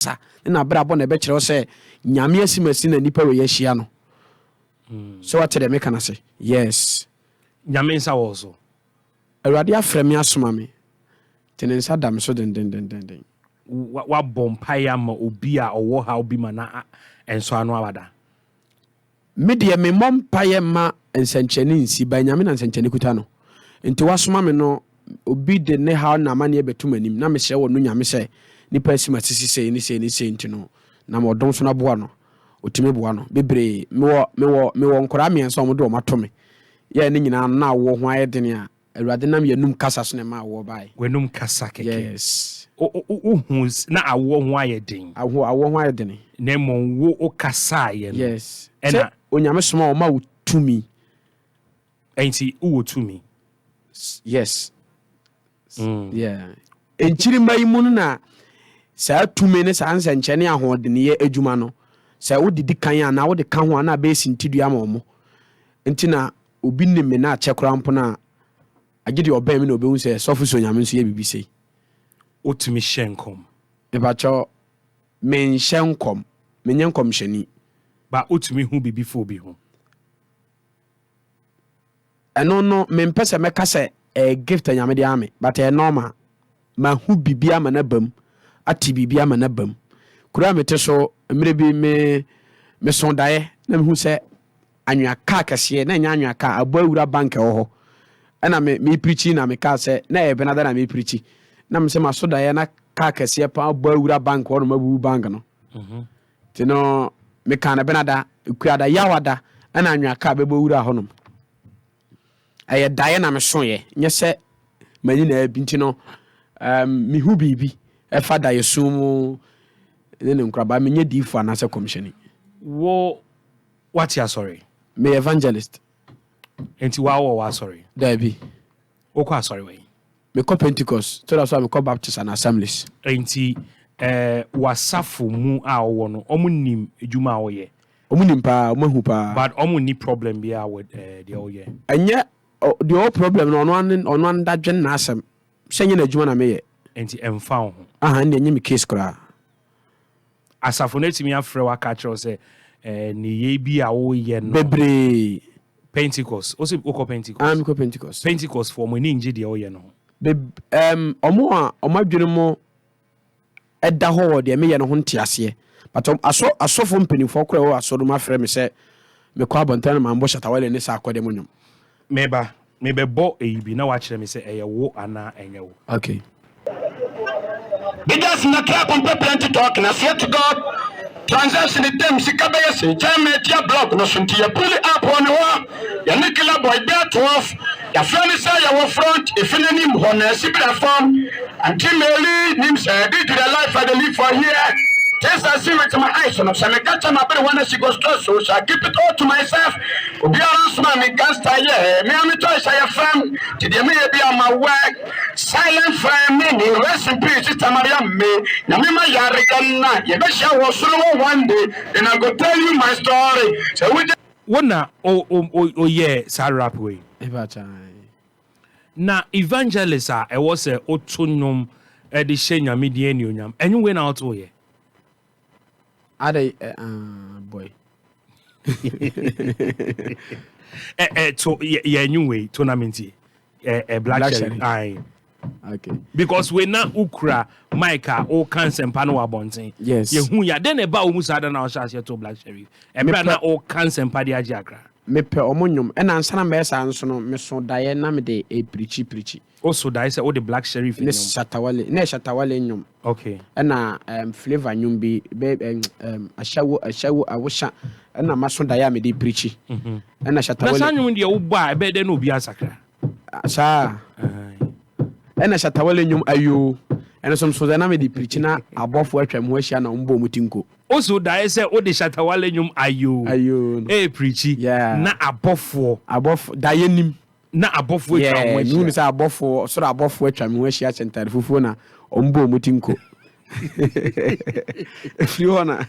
kasa ne n'abrabɔ na ɛbɛkyerɛ wo sɛ Nyame asimasi na nipa wei ahyia no. Sɛ wate deɛ meka no ase? Yes. Nyame nsa wɔ wo so. Awurade afrɛ me asoma me, nti ne nsa da me so dendendenden. Woabɔ mpaeɛ ama obi a ɔwɔ haw bi ma na ɛnsɔ ano aba da? Me deɛ memmɔ mpaeɛ mma nsɛnkyerɛnne nsi, but Nyame na nsɛnkyerɛnne kuta no. Nti wasoma me no, obi de ne haw ne n'amaneɛ bɛto m'anim, na mesrɛ wɔ no Nyame sɛ, nipa asi m'asisi sei ne sei ne sei nti no, nam ɔdom so na boa no. Ɔtumi boa no. Bebree. Mewɔ, mewɔ, mewɔ nkwadaa mmiɛnsa a wɔde wɔn ato me. Yɛɛ ne nyinaa no, na awoɔ ho ayɛ dene a, Awurade nam yɛnum kasa so na ɛmaa awoɔ baeɛ. W'anum kasa kɛkɛ. Yes. Wohu na awoɔ ho ayɛ den. Awo, awoɔ ho ayɛ dene. Na mmom wo wokasaeɛ no. Yes. Ɛna. Sɛ Onyame soma wo, ɔma wo tumi. Ɛnti wowɔ tumi. Yes. Yeah. Nkyirimma yi mu no na saa tumi ne saa nsɛnkyerɛnne ahoɔdeneyɛ adwuma no, sɛ wode di kan anaa wode ka ho a, na abɛyɛ sintidua ama wɔn. Nti na obi nim me na akyɛ koraa mpo no a, agye deɛ ɔbɛn me na ɔbɛhu sɛ sɔfo Sonyame nso yɛ biribi sei. Wotumi hyɛ nkɔm? Mepakyɛw, menhyɛ nkɔm. Menyɛ nkɔmhyɛni. But wotumi hu biribi fa obi ho? Ɛno no mempɛ sɛ mɛka sɛ ɛyɛ gift a Nyame de ama me but ɛyɛ normal. Mahu biribi ama no aba mu, ate biribi ama no aba mu. Kuro a mete so, mmerɛ bi me mesoo daeɛ na mehu sɛ anwea kaa kɛseɛ, na ɛnyɛ anwea kaa, abɔ awura bank ɛwɔ hɔ. Ɛna me meprikyi na mekaa sɛ, na ɛyɛ Benada na meprikyi. Na me sɛ maso daeɛ na kaa kɛseɛ paa abɔ awura bank hɔ nom abubu bank no. Nti no mekaa no Benada, Kuada, Yawada ɛna anwea kaa bɛbɔ wuraa hɔnom. Ɛyɛ daeɛ na mesoeɛ, nyɛ sɛ m'ani na abi nti no um, mehu biribi ɛfa daeɛso mu ne ne nkorabaa. Menyɛ diifo anaasɛ kɔmhyɛni. Wo wate asɔre? Meyɛ evangelist. Nti wawɔ w'asɔre? Daabi. Wokɔ asɔre wɛn? Mekɔ Pentecost, tɔ da so a mekɔ Baptist anaa Assemblies. Enti eh, w'asafo mu a wowɔ no, wɔn nim adwuma a woyɛ? Wɔn nim paa, wɔn ahu paa. But wɔn nni problem biara with eh, deɛ woyɛ? Ɛnyɛ, deɛ ɔwɔ problem no, ɔno ara ne, ɔno ara ne dadwen n'asɛm. Sɛ ɛnyɛ n'adwuma na meyɛ. Enti ɛmfa wo ho? Aha, ɛndeɛ ɛnyɛ me case koraa. Asafo no atumi afrɛ wo aka akyerɛ wo sɛ eh, nneyɛe bi a woyɛ no. Bebree. Pentecost. Wo se wokɔ Pentecost? Ah, mekɔ Pentecost. Pentecost foɔ, wɔn ani ngye deɛ woyɛ no ho. Be um, wɔn a wɔn adwene mu ɛda hɔ wɔ deɛ meyɛ no ho nteaseɛ. But asɔ asɔfo mpanimfoɔ koraa wɔ asɔre mu afrɛ me sɛ mekɔ abɔnten na mambɔ Shatta Wale ne saa akɔdeɛ mu nnwom. Meba, mebɛbɔ eyi bi na woakyerɛ me sɛ ɛyɛ wo anaa ɛnyɛ wo. Okay. Biggest na trap mpɛ plenty talk na swear to God transaction dem sika bɛyɛ se kyɛn me tia block no so nti yɛ pull up wɔ ne hɔ yɛne killer boy bɛɛ 12 yɛafrɛ no sɛ yɛwɔ front efi n'anim hɔ na asi bra fam Auntie Mary nim sɛ due to the life I dey live for here things I see with my eyes no sɛ meka kyɛ m'aberewa na she go stress so so I keep it all to myself obiara nsoma me gangster yeah me a me choice ayɛ fam nti deɛ meyɛ bi ama work Silent frɛ me ne rest in peace sister Maria me Nyame ma yare yɛn na yɛbɛhyia wɔ soro hɔ one day then I go tell you my story sɛ wo gye Wo na o o o oyɛɛ saa rap wei? Mepa kyɛw. Na evangelist a ɛwɔ sɛ woto nnwom de hyɛ Nyame din anuonyam, ɛnwom wei na wotooyɛ? Adɛn ɛ ah boy. Ɛ ɛ to yɛ yɛ nnwom wei to na mentie. Ɛ ɛ Black Black Sherif Sherif. ae. Okay. Because wei na wokura mic a woka nsɛmpa no wɔ abɔnten. Yes. Yɛhu ya dɛn na ɛbaa wo mu saa da na wohyɛ aseɛ too Black Sherif? Ɛberɛ a na Mepɛ woka nsɛmpa de agye akra. mepɛ ɔmo nnwom ɛna ansa na mɛyɛ saa nso no meso daeɛ na mede ɛpirikyi pirikyi. Woso daeɛ sɛ wode Black Sherif Ne nnwom? Shatta Wale na ɛyɛ Shatta Wale nnwom. Okay. Ɛna um, Flavour nnwom bi bɛ um, um, ahyɛwo ahyɛwo awohyɛ ɛna maso daeɛ a mede pirikyi. Ɛna Shatta Na saa Wale nnwom deɛ wobɔ a ɛbɛyɛ dɛn na obi asakra? saa ɛna Shatta Wale nnwom ayoo ɛno nso meso daeɛ na mede pirikyi na abɔfoɔ atwa me ho ahyia na wɔn bɔ wɔn ti nko. Woso daeɛ sɛ wode Shatta Wale nnwom ayoo Ayoo no. ɛreprikyi Yeah. na abɔfoɔ. Abɔfo daeɛ nim. Na abɔfoɔ atwa Yeah, wo ho mehunu ahyia. sɛ abɔfoɔ, ɔsoro abɔfoɔ atwa me ho ahyia hyɛ ntade fufuo na wɔn bɔ wɔn ti nko. Ɛfiri hɔ na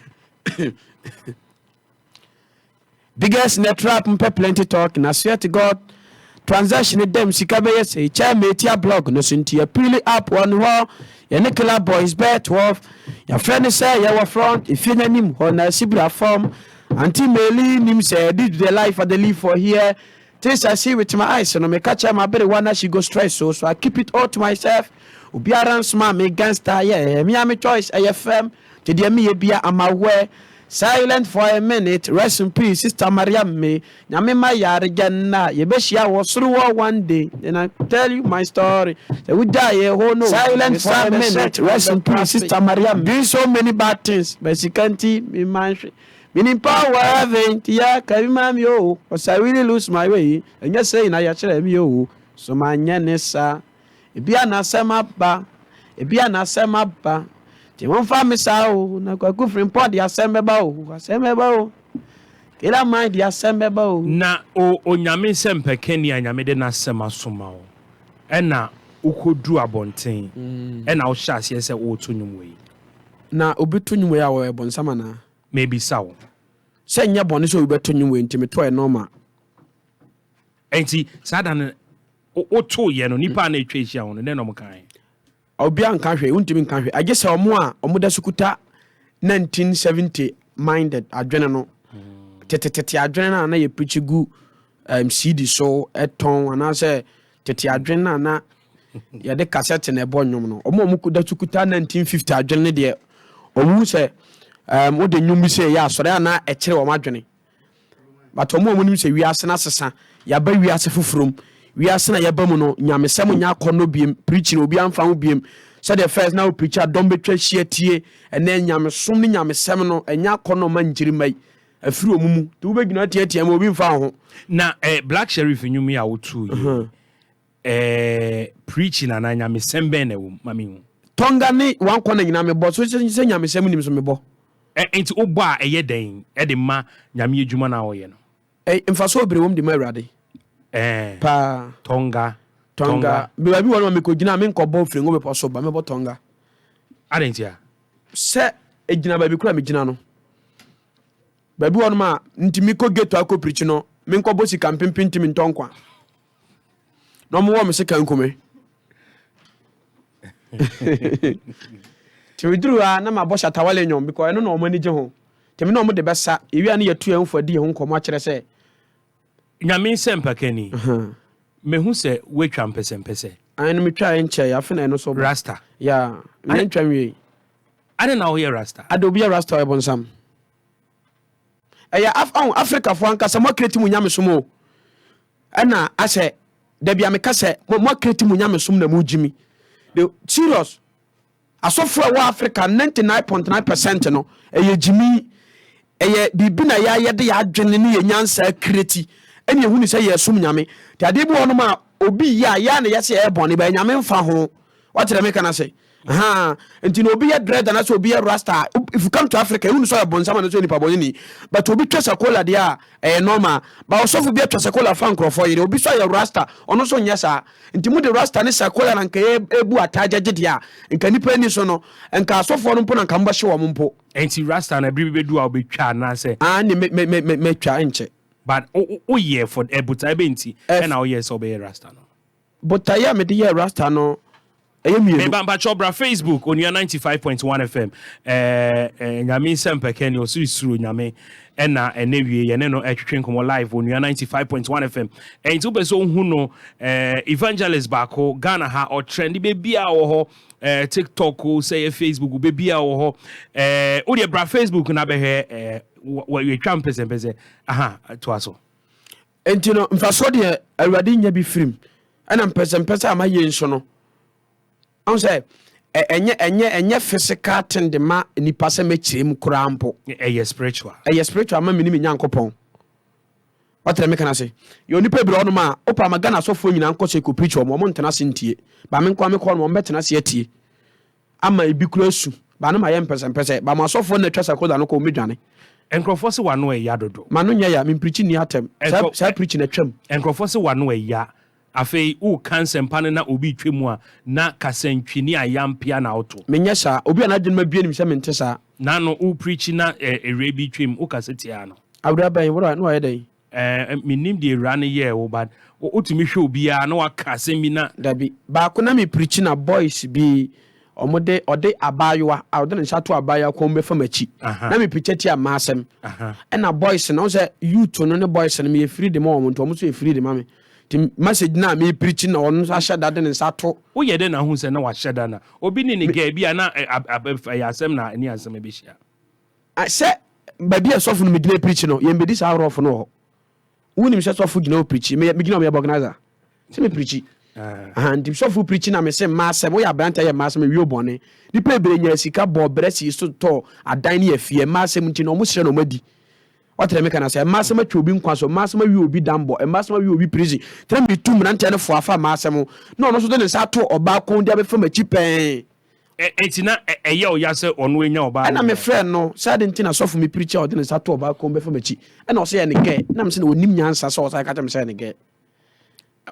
Biggest in the trap mpɛ plenty talk na swear to God transaction dɛm sika bɛyɛ sɛ kyɛ metia blog no so nti apili up wɔn hɔ. Yɛne Killer Boys bɛyɛ 12. Yɛafrɛ no sɛ yɛwɔ front. Efie no anim hɔ na asi bra fam. Auntie Meli nim sɛ this be the life I dey live for here. Things I see with my eyes no meka kyerɛ m'aberewa na she go stress so so I keep it all to myself. Obiara nsoma me gangster yeah me a me choice ɛyɛ fam. Nti deɛ meyɛ bia I'm aware. Silent for a minute rest in peace sister Mariam me Nyame ma yare gya nna yɛbɛhyia wɔ soro hɔ one day then I tell you my story sɛ wogyae yɛ hɔ no Silent for a minute rest in peace sister Mariam doing so many bad things but sika nti me man hwe menim power heaven nti yɛ ka bi ma me o cause I really lose my way ɛnyɛ sei na yɛkyerɛ me o so manyɛ ne saa. Ebia n'asɛm aba, ebia n'asɛm aba. Nti momfa me saa o, na Kwaku Frimpong de asɛm bɛba o, asɛm bɛba o. Killer Mike de asɛm bɛba o. Na o Onyame sɛmpɛkani a Nyame de n'asɛm asoma wo, ɛna wokɔduru abɔnten, ɛna wohyɛ aseɛ sɛ woreto nnwom wei. Na obi to nnwom wei a ɔyɛ bonsam anaa? Mebisa wo. Sɛ nyɛ bɔne sɛ obi bɛto nnwom wei nti metoɛ normal. Ɛnti saa da no Wotoo yɛ no, nnipa a na atwa ahyia ho no, dɛn na wɔkae? Obiara nka hwee, wontumi nka hwee. Agye sɛ wɔn a wɔda so kuta 1970 minded adwene no, tetetete adwene no a na yɛpirikyi gu um, CD so tɔn anaasɛ tete adwene no a na yɛde kasɛte na ɛbɔ nnwom no. Wɔn a wɔda so kuta 1950 adwene no deɛ, wɔn sɛ um, wode nnwom bi sɛ ɛyɛ asɔre a na ɛkyerɛ wɔn adwene. But wɔn a wɔnim sɛ wiase no asesa, yɛaba wiase foforɔ mu, wiase na yɛaba mu no, nyamesɛm nyɛ akɔnnɔ biem, preaching obiara mfa ho biem. Sɛdeɛ first na wo preach a dɔm bɛtwa ahyia tie, ɛnɛ nyamesom ne nyamesɛm no ɛnyɛ akɔnnɔ mma nkyirimma yi, afiri wɔn mu. Nti wobɛgyina ateatea mu obi mfa wo ho. Na eh, Black Sherif nnwom yi a wotoo yi, Eh, preaching anaa nyamesɛm bɛn na ɛwɔ mu? Ma menhu. Tonga ne one corner nyinaa mebɔ so sɛ nyamesɛm nim so mebɔ. Ɛ nti wobɔ a ɛyɛ dɛn de ma Nyame adwuma no a woyɛ no? Ɛ mfasoɔ bebree wɔ mu de ma Awurade. Ɛɛ. Paa. Tonga. Tonga. Baabi wɔ no ma mekɔgyina a menkɔbɔ Firingo bepɔ so ba mɛbɔ Tonga. Adɛn ntia? Sɛ ɛgyina baabi koro a megyina no. Baabi wɔ no ma nti mekɔ ghetto akɔ pirikyi no menkɔbɔ sika mpempem ntimi ntɔ nkwa. Na ɔmo wɔ me sika nku me. Nti meduru hɔ a na mabɔ Shatta Wale nnwom because ɛno na ɔmo ani gye ho. Nti me ne ɔmo de bɛsa, yɛwie a na yɛatu yɛn ho fo adi yɛn ho nkɔmmɔ akyerɛ sɛ. Nyame nsɛmpakani, mehu sɛ woatwa mpɛsɛmpɛsɛ. Ae no metwaeɛ nkyɛe, afe na ɛno nso ba. Rasta. Yeah, mentwa nwiei. Adɛn na woyɛ Rasta? Ada obi yɛ Rasta ɔyɛ bonsam. Ɛyɛ af ɔn Africafoɔ ankasa mo akireti mo nyamesom o. Ɛna asɛ dabi a meka sɛ mo mo akireti mo nyamesom na mo gyimi. The serious asɔfoɔ a ɛwɔ Africa 99.9% no ɛyɛ gyimi. Ɛyɛ biribi na yɛayɛ de yɛ adwene ne yɛ nyansa akireti ɛne ɛhu ne sɛ yɛsom nyame. Nti adeɛ bi wɔ hɔnom a obi yɛ a yɛ a na yɛsɛ ɛyɛ bɔne bɛyɛ nyame mfa ho. Wate deɛ meka no ase? Ahaa. Nti na obi yɛ dread anaasɛ obi yɛ rasta a, if you come to Africa, ehu no sɛ ɔyɛ bonsam anaasɛ ɔyɛ nipa bɔne ni. But obi twa sakola deɛ a, ɛyɛ normal. But ɔsɔfo bi atwa sakola fa nkurɔfoɔ yere, obi nso ayɛ rasta, ɔno nso nyɛ saa. Nti mode rasta ne sakola na nka ɛbu ataa gyagye deɛ a, nka nipa ani so no, nka asɔfoɔ no mpo na nka mobɛhye wɔn mpo. Nti rasta no, ɛbere bi bɛdu a wobɛtwa anaasɛ? Aane, mɛtwa, ɛnkyɛ. But woyɛ for, botaeɛ bɛn nti ɛna woyɛɛ sɛ wobɛyɛ rasta no? Botaeɛ a mede yɛɛ rasta no, ɛyɛ mmienu. Meba mpakyɛw bra Facebook Onua 95.1 FM eh, eh, Nyame nsɛmpɛkɛ ne ɔsoro suro Nyame ɛna ɛnɛ wie yɛne no ɛtwetwe nkɔmmɔ live Onua 95.1 FM ɛnti wopɛ sɛ wohu no eh, evangelist baako Ghana ha ɔtrɛnde baabi a wɔ hɔ eh, TikTok o sɛ yɛ Facebook baabi a wɔ hɔ eh, wodeɛ bra Facebook na bɛhwɛ eh, wɔatwa mpɛsɛmpɛsɛ aha toa so. Enti no, mfasoɔ deɛ Awurade nya bi firim, ɛna mpɛsɛmpɛsɛ a mayɛ nso no, ɔn sɛ ɛnyɛ ɛnyɛ ɛnyɛ physical thing de ma nipa sɛ mɛkyerɛ mu koraa mpo. Ɛyɛ spiritual. Ɛyɛ spiritual ma me ne me Nyankopɔn. Wate deɛ meka no ase? Yɛ onipa bi ɔnom a, wopɛ ama Ghana asɔfoɔ nyinaa nkɔ sɛ kɔ preach wɔn, wɔn ntena ase ntie. Ba me nko a mekɔ no, wɔn bɛtena ase atie. Ama ebi kura su. Ba no ma yɛ mpɛsɛmpɛsɛ. Ba mo asɔfoɔ na atwa sakola no kɔ wɔn bɛdwane. Nkurɔfoɔ se w'ano ɛya dodo. M'ano nyɛ ya, me mprikyi nni atɛm. Saa saa preaching no atwam. Nkurɔfoɔ se w'ano ɛya. Afei woreka nsɛmpa no na obi retwa mu a, na kasantwi ne ayampea na woto. Menyɛ saa. Obi a n'adwenem abue nim sɛ mente saa. N'ano, woreprikyi na awuraa bi retwa mu, wokasa tiaa no. Awuraa bɛn? Wura, na wayɛ dɛn? Eh, mennim deɛ awuraa no yɛɛ wo but wotumi hwɛ obiara na waka asɛm bi na. Dabi. Baako na me preachi na boys bi. Ɔmode ɔde abaayewa a ɔde ne nsa to abaayewa kɔn mu bɛfa m'akyi na mepikya tia mmaa asɛm. Ɛna boys no, sɛ youth no ne boys no, meyɛ free de ma wɔn, nti wɔn nso yɛ free de ma me. Nti message no a mepreachi na ɔno nso ahyɛ da de ne nsa ato. Woyɛ dɛn na ahu sɛ na wahyɛ da na obi ne ne girl bi a na ɛyɛ asɛm na ɛne asɛm ɛbɛhyia? Sɛ baabi a sɔfo no megyina preachi no, yɛmbɛdi saa rough no wɔ hɔ. Wonim sɛ sɔfo gyina hɔ preachi, megyina hɔ meyɛ organizer. Sɛ me preachi. Aha, nti sɔfo preachi na mese mma asɛm, woyɛ aberante yɛ mma asɛm, ewie bɔne. Nipa bebree nya sika bɔɔ brɛ sii so tɔɔ adan ne afie, mma asɛm nti no ɔmo srɛ na ɔmo adi. Ɔte dɛ meka no sɛ mma asɛm atwa obi nkwa so, mma asɛm awie obi dambɔ, mma asɛm awie obi prison. Tena metu mmeranteɛ no fo afa mma asɛm ho, na ɔno nso de ne nsa ato ɔbaa kɔn de abɛfa m'akyi pɛn. Enti na ɛyɛ wo ya sɛ ɔno anya ɔbaa no Ɛna me frɛɛ no sɛ adɛn nti na sɔfo me preachi a ɔde ne nsa to ɔbaa kɔn bɛfa m'akyi. Ɛna ɔse ɛyɛ ne gɛ. Ɛna mese na ɔnim nyansa sɛ ɔsan ka kyerɛ me sɛ ɛyɛ ne gɛ.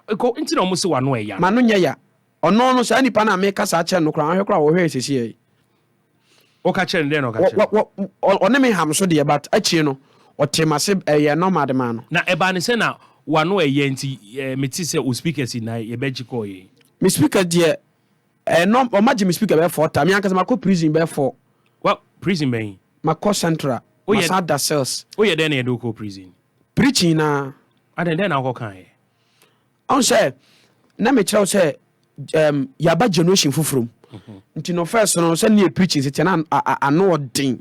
Ɛkɔ nti na ɔmo se w'ano ɛya no. M'ano nyɛ ya. Ɔno no saa nipa no a meka saa kyerɛ no koraa ɔhwɛ koraa ɔhwɛɛ seesei yi. Woka kyerɛ no dɛn na ɔka kyerɛ wo? Ɔne me ham so deɛ but akyire no ɔtee m'ase ɛyɛ normal de maa no. Na ɛbaa ne sɛ na w'ano ɛya nti mete sɛ wo speakers nyinaa yɛbɛgye kɔɔ yɛn. Me speakers deɛ ɛyɛ norm ɔma gye me speaker bɛyɛ 4 times me ankasa makɔ prison bɛyɛ 4. Wa prison bɛn? Makɔ central masan da cells. Woyɛ dɛn na yɛde wo kɔɔ prison? Preaching naa. Adɛn dɛn na wokɔ kaeɛ? Ɔn sɛ na mekyerɛ wo sɛ um, yɛaba generation foforɔ mu nti no first no sɛ ne yɛ preaching sɛ tiɛ na ano ɔden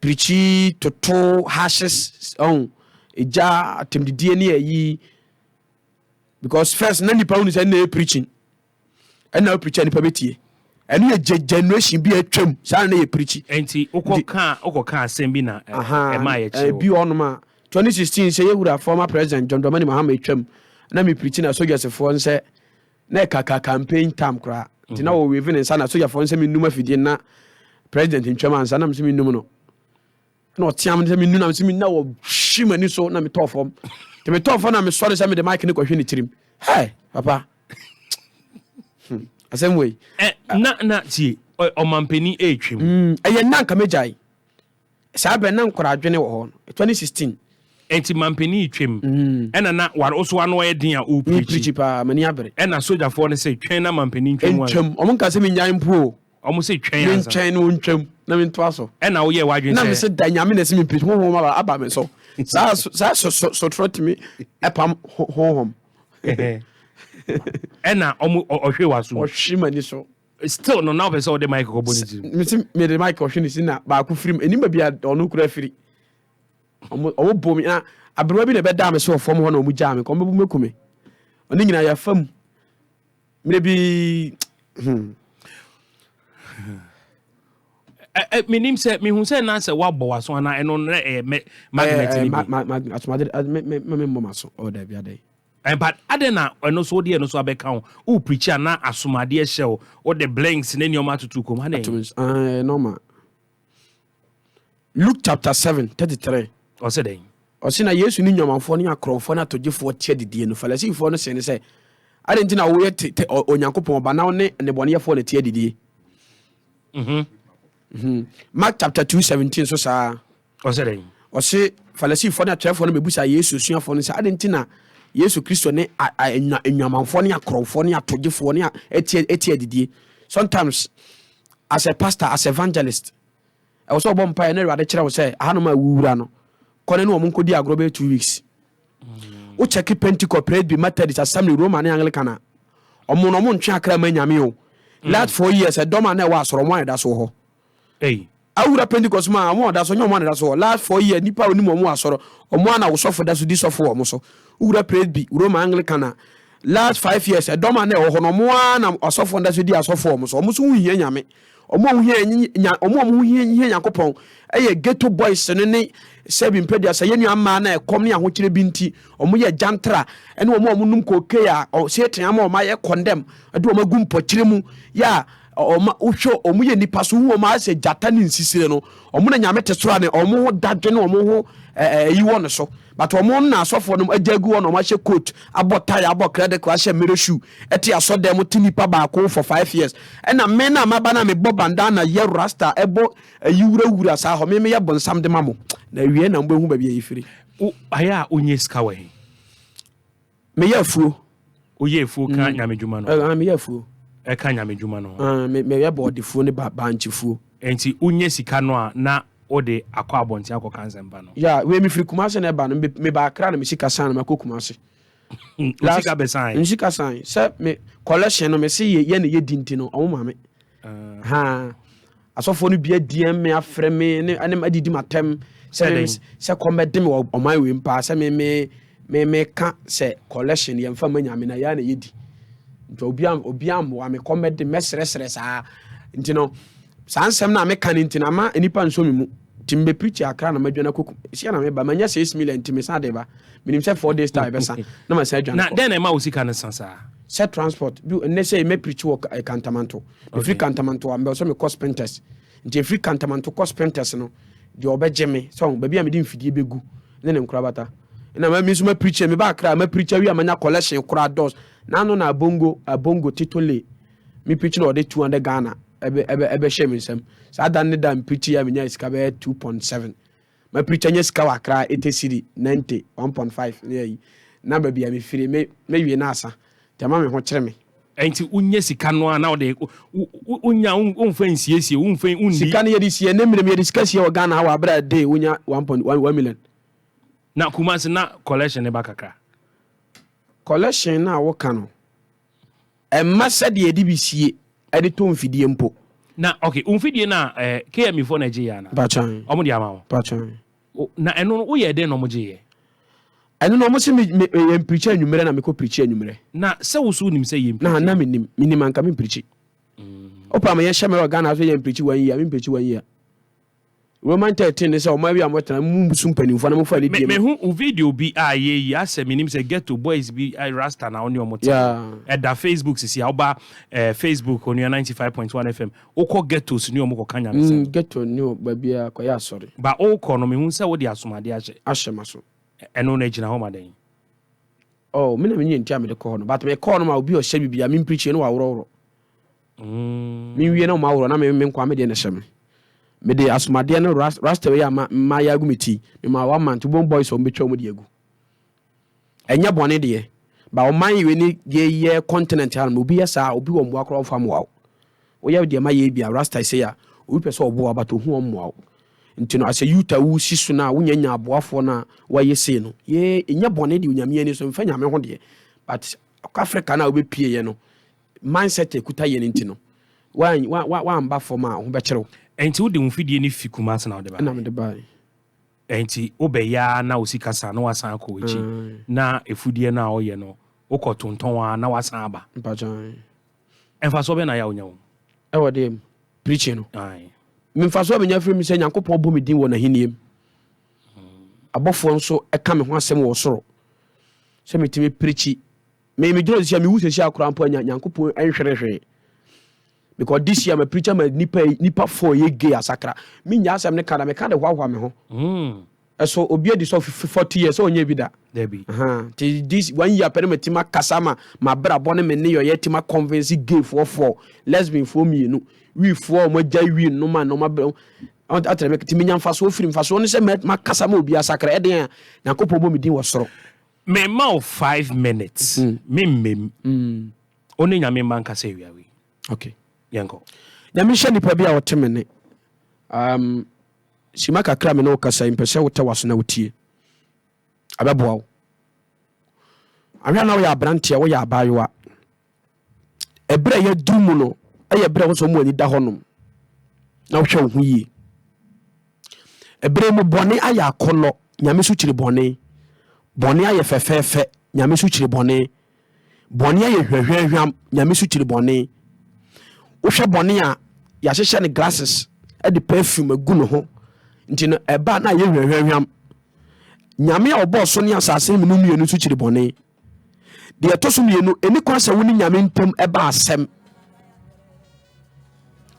preachi toto hashes ɔn ɛgya atɛmdidie ne ayi because first na nipa wonu sɛ na yɛ preaching ɛna wo preachi a nipa bɛtie. Ɛno yɛ generation bi a atwam saa na yɛ preachi. Nti wokɔ ka wokɔ ka asɛm bi na ɛma yɛ kyerɛ. Ebi ɔnom a 2016 sɛ yɛwura former president John Dramani Mahama atwam na me preachi na sojasefoɔ nsɛ na ɛkaka campaign time koraa nti na wɔ wave ne nsa na sojafoɔ nsɛ menum afidie na president ntwam ansa na mesɛ menum no. Na ɔteam sɛ menu na mesɛ menu na wɔhwe m'ani so na metɔɔ fam. Nti metɔɔ fam na mesɔre sɛ mede mic no kɔhwe ne tirim. Hey, papa. Asɛm wei. Na tie, ɔmampanin ɛretwam. Ɛyɛ nna nka mɛgyae. Saa berɛ na nkwadaa adwene wɔ hɔ no, 2016. Enti mampanin retwam. Ɛna na wo so ano yɛ den a wo preachi. Preachi paa, m'ani abere. Ɛna sogyafoɔ no sɛ twɛn na mampanin ntwam. Ntwam, ɔmo nka sɛ menyae mpo o. Ɔmo se twɛn ansa. Mentwɛn na ɔntwam na mentoa so. Ɛna woyɛɛ w'adwene sɛ. Na mese da Nyame na ɛse me preach, honhom aba aba me so. Saa saa sotorɔ tumi ɛpam honhom. Ɛna ɔmo ɔhwe w'aso. Ɔhwe m'ani so. Still no na wopɛ sɛ wode mic kɔbɔ ne tirim. Mese mede mic ɔhwe ne si na baako firi mu. Ɛnim baabi a ɔno kura firi. Ɔmo ɔmo bɔ mi na aberewa bi na ɛbɛdaa me so wɔ fam hɔ na ɔmo gyaa me. Ɔmo bɛbu me ku me. Ɔne nyinaa yɛafa mu. Mmerɛ bi hmm. Menim sɛ mehu sɛ na sɛ woabɔ w'aso anaa ɛno na ɛyɛ magnet no bi. Asomade me mmɔ m'aso. Oh dabi adɛn. But adɛn na ɛno so wode ɛno so abɛka ho? Wo preach a na asomadeɛ hyɛ wo, wode blinks ne nneɛma atoto kɔm adɛn? Atom normal. Luke chapter 7 33. Ɔsɛ dɛn? Ɔse na Yesu ne nnwamanfoɔ ne akorɔmfoɔ ne atɔgyefoɔ te adidie no, Farisifoɔ no see no sɛ, Adɛn nti na woyɛ te te Onyankopɔn ba na wo ne nnebɔneyɛfoɔ na ɛte adidie? Mark chapter 2 17 so saa. Ɔsɛ dɛn? Ɔse Farisifoɔ ne atwerɛfoɔ no bɛbusa Yesu asuafoɔ no sɛ, adɛn nti na Yesu Kristo ne nnwamanfoɔ ne akorɔmfoɔ ne atɔgyefoɔ ne ɛte adidie? Sometimes as a pastor, as evangelist, ɛwɔ sɛ ɔbɔ mpaeɛ na Awurade kyerɛ wo sɛ ahanom a wowura no, kɔ ne ne wɔn nkɔdi agorɔ bɛyɛ 2 weeks. Wo check Pentecost, Presby, Methodist, Assembly, Roman ne Anglican a, ɔmo no ɔmo ntwe akra ma Nyame o. Last 4 years ɛdɔm a na ɛwɔ asɔrɔ ɔmo a ɛda so wɔ hɔ. Awura Pentecost mu a ɔmo a ɔda so nyɛ ɔmo a na ɛda so wɔ. Last 4 years nipa a onim ɔmo wɔ asɔrɔ ɔmo a na wosɔfo da so di sɔfo wɔ ɔmo so. Wowura Presby, Roman, Anglican a, last 5 years ɛdɔm a na ɛwɔ hɔ no ɔmo a na asɔfo da so di asɔfo wɔ ɔmo so. Ɔmo so ho hia Nyame. Ɔmo a ɔmo hia nya ɔmo a ɔmo ho hia hia Nyankopɔn ɛyɛ ghetto boys no ne sɛbi mpɛdua sɛ yɛn nua mmaa na ɛkɔm ne ahokyere bi nti ɔmo yɛ gyantra ɛne ɔmo a ɔmo nom kookee a Satan ama ɔmo ayɛ condemn ɛde ɔmo agu mpɔkyerɛ mu yɛ a ɔma wohwɛ ɔmo yɛ nipa so hu ɔmo ayɛ sɛ gyata ne nsisire no. Ɔmo na Nyame te soro a ne ɔmo ho dadwe ne ɔmo ho ɛyi wɔ ne so, but ɔmo na asɔfoɔ nom agya agu hɔ na ɔmo ahyɛ coat abɔ tie abɔ credit card ahyɛ mirror shoe ɛte asɔdan mu te nipa baako for 5 years. Ɛna me na maba na mebɔ bandana yɛ rasta ɛbɔ ayi wurawura saa hɔ me meyɛ bonsam de ma mo na awie na mobɛhu baabi a yɛfiri. Ayɛ a wonyɛ sika wɔ he? Meyɛ afuo. Woyɛ afuo ka Nyame dwuma no? Meyɛ afuo. Ɛka Nyame dwuma no ho. Ah, me meyɛ bɔɔdefuo ne ba bankyefuo. Enti wonya sika no a na wode akɔ abɔnten akɔka nsɛmpa no? Yeah, wei mefiri Kumasi na ɛba no, me meba Accra na me sika san na makɔ Kumasi. Wo sika bɛsan? Me sika san. Sɛ me collection no mese yɛ yɛ na yɛdi nti no ɔmo ma me. Ah. Ha. Asɔfoɔ no bi adiɛm me afrɛ me ne ne adidi m'atɛm sɛ me sɛ kɔm bɛde me wɔ ɔman wei mu paa sɛ me me me me ka sɛ collection yɛmfa ma Nyame na yɛ na yɛdi. Nti obi obi ammoa me kɔm bɛde mɛsrɛsrɛ saa. Nti no saa nsɛm no a meka no nti no ama nnipa nsɔ me mu. Nti mebɛ preach Accra na madwane akɔ sia na meba manya 6 million nti mesan de ba. Menim sɛ 4 days time ɛbɛsa na masan adwane Na kɔ. dɛn na ɛma wo sika no sa saa? Sɛ transport bi nnɛ sɛ mɛ preach wɔ eh, Kantamanto. Mefiri Kantamanto a mebɛ sɛ mekɔ Spintex. Nti ɛfiri Kantamanto kɔ Spintex no deɛ ɔbɛgye me sɛ ɔho baabi a mede mfidie bɛgu ne ne nkorabata. Na me nso ma preach meba Accra ma preach awie a manya collection koraa dɔs. Na ano na Abongo Abongo Titole me preach na ɔde 200 Ghana ɛbɛ ɛbɛ ɛbɛhyɛ me nsam. Saa da no ne da me preach a menya sika bɛyɛ 2.7. Ma preach anya sika wɔ Accra 80 cedi 90 1.5 ne ayi. Na baabi a mefiri me me wie na asa. Nti ama me ho kyere me. Nti wonya sika no a na wode wonya womfa nsiesie womfa wonni. Sika no yɛde sie ne mmerɛ mu yɛde sika sie wɔ Ghana ha wɔ abere a day wonya 1.1 million. Na Kumasi na collection ne ba kakra. Collection no a woka no ɛmma sɛdeɛ yɛde bi sie de tɔ mfidie mpo. Na ok wo mfidie no a eh, KME foɔ na ɛgye yɛ ana? Mpakyɛw. Ɔmo de ama wo? Mpakyɛw. Na ɛno no woyɛɛ dɛn na ɔmo gye yɛ? Ɛno no ɔmo se me me yɛ mpirikyi anwummerɛ na mekɔ pirikyi anwummerɛ. Na sɛ wo so wonim sɛ yɛ mpirikyi? Na na menim, menim anka me mpirikyi. Wopɛ ama yɛhyɛ me wɔ Ghana so yɛ mpirikyi one year, me mpirikyi one year. Roman 13 ne sɛ ɔman bi a motena mu mmusu mpanimfoɔ na mofa anidie ma. Mehu wo video bi a yɛyi asɛ menim sɛ ghetto boys bi rasta na wo ne ɔmo te. Ɛda Facebook sisi a woba eh, Facebook Onua 95.1 FM wokɔ ghettos ne ɔmo kɔka nyamesɛm. Mm, ghetto ne baabi a kɔyɛ asɔre. Ba wokɔ no mehu sɛ wode asomadeɛ ahyɛ. Ahyɛ m'aso. Ɛno no ɛgyina hɔ ma dɛn? Oh, me na menyɛ nti a mede kɔ hɔ no but mekɔɔ no ma obi a ɔhyɛ biribi a mempreachie no waworɔworɔ. Menwie na ɔma worɔ na me me nkoa me deɛ na ɛhyɛ me. Mede asomadeɛ no rasta wei a ma mayɛ agu me ti mema one month wobɛhu boys a wɔbɛtwa wɔn de agu. Ɛnyɛ bɔne deɛ ba ɔman wei ne deɛ yɛ continent ha no obi yɛ saa obi wɔ mmoa koraa ɔmfa mmoa wo. Woyɛ deɛ ma yɛ bi a rasta sei a obi pɛ sɛ ɔboa but ohu ɔmmoa wo. Nti no asɛ youth a wosi so no a wonya nya aboafoɔ no a wɔayɛ sei no yɛ ɛnyɛ bɔne deɛ Onyame ani so mfa Nyame ho deɛ but Africa no a wobɛpie yɛ no Mindset a ɛkuta yɛn nti no, woamba fam a, wo ho bɛkyere wo. Ɛnti wode wo mfidie no fi Kumasi na wode baeɛ? Ɛna mede baeɛ. Ɛnti wobɛyɛ ara na wo sika sa na woasan akɔ w'akyi na afudeɛ no a woyɛ no wokɔ tontɔn ara na woasan aba? Mpakyɛ ae. Mfasoɔ bɛn na ayɛ a wonya wɔ mu? Ɛwɔ deɛ mu? Preaching no? Ae. Me mfasoɔ a menya firi mu sɛ Nyankopɔn bɔ me din wɔ n'ahennie mu. Abɔfoɔ nso ka me ho asɛm wɔ soro sɛ metumi preachi. Me me gyina sisi a mewu sisi a koraa mpo anya Nyankopɔn nhwere hwee. Because this year ma preacher ma nipa nipa fo yɛ gay asakra. Me nya asɛm ne ka da me ka de hoahoa me ho. Ɛso obi adi sɛ 40 years sɛ ɔnyɛ bi da. Dabi. Ti this one year pɛ ne ma ti ma kasa ma ma brabɔ ne me ne yɔyɛ ti ma convince gay foɔ four, lesbian foɔ mmienu, wi foɔ ɔmo agya wi nnoma nnoma brɛ atrɛ me ti me nya mfasoɔ firi mfasoɔ ne sɛ ma kasa ma obi asakra ɛden a Nyankopɔn bɔ me din wɔ soro. Me ma wo 5 minutes me mmem wo ne Nyame mma nkasa awia wei. Okay. Yɛnkɔ. Nyame nhyɛ nipa bi a ɔte me ne. Um, sima kakra me ne wo kasa yi mpɛ sɛ wotɛ w'aso na wotie. Ɛbɛboa wo. Ahwɛ na woyɛ aberanteɛ, woyɛ abaayewa. Ɛberɛ a yɛaduru mu no yɛ berɛ a ɛwɔ sɛ wɔn ani da hɔnom na wohwɛ wo ho yie. Ɛberɛ mu bɔne ayɛ akɔnnɔ, Nyame so kyiri bɔne. Bɔne ayɛ fɛfɛɛfɛ, Nyame so kyiri bɔne. Bɔne ayɛ hwahwahwam, Nyame so kyiri bɔne. Wohwɛ bɔne a yɛahyehyɛ no glasses de perfume agu ne ho nti no ɛba na ayɛ hwahwahwam. Nyame a ɔbɔɔ so ne asase no mmienu nso kyiri bɔne. Deɛ ɛtɔ so mmienu, ɛni kwan sɛ wo ne Nyame ntam ɛba asɛm.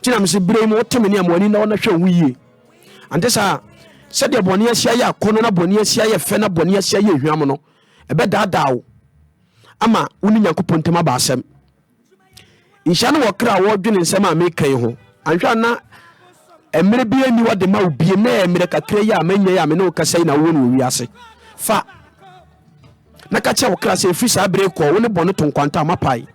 Nti na mese berɛ yi mu wote me ne a mo ani na ɔna hwɛ wo yie. Ante saa sɛdeɛ bɔne ahyia yɛ akɔnnɔ na bɔne ahyia yɛ fɛ na bɔne ahyia yɛ hwam no, ɛbɛdaadaa wo ama wo ne Nyankopɔn ntam aba asɛm. Nhyira ne wɔ kra a wɔdwene nsɛm a meka yi ho. Anhwɛ a na mmerɛ bi ani hɔ de ma wo biem na ɛyɛ mmerɛ kakra yi a manya yi a me ne wo kasa yi na wowɔ no wɔ wiase. Fa na ka kyerɛ wo kra sɛ ɛfiri saa berɛ kɔ wo ne bɔne to nkwanta a mapae.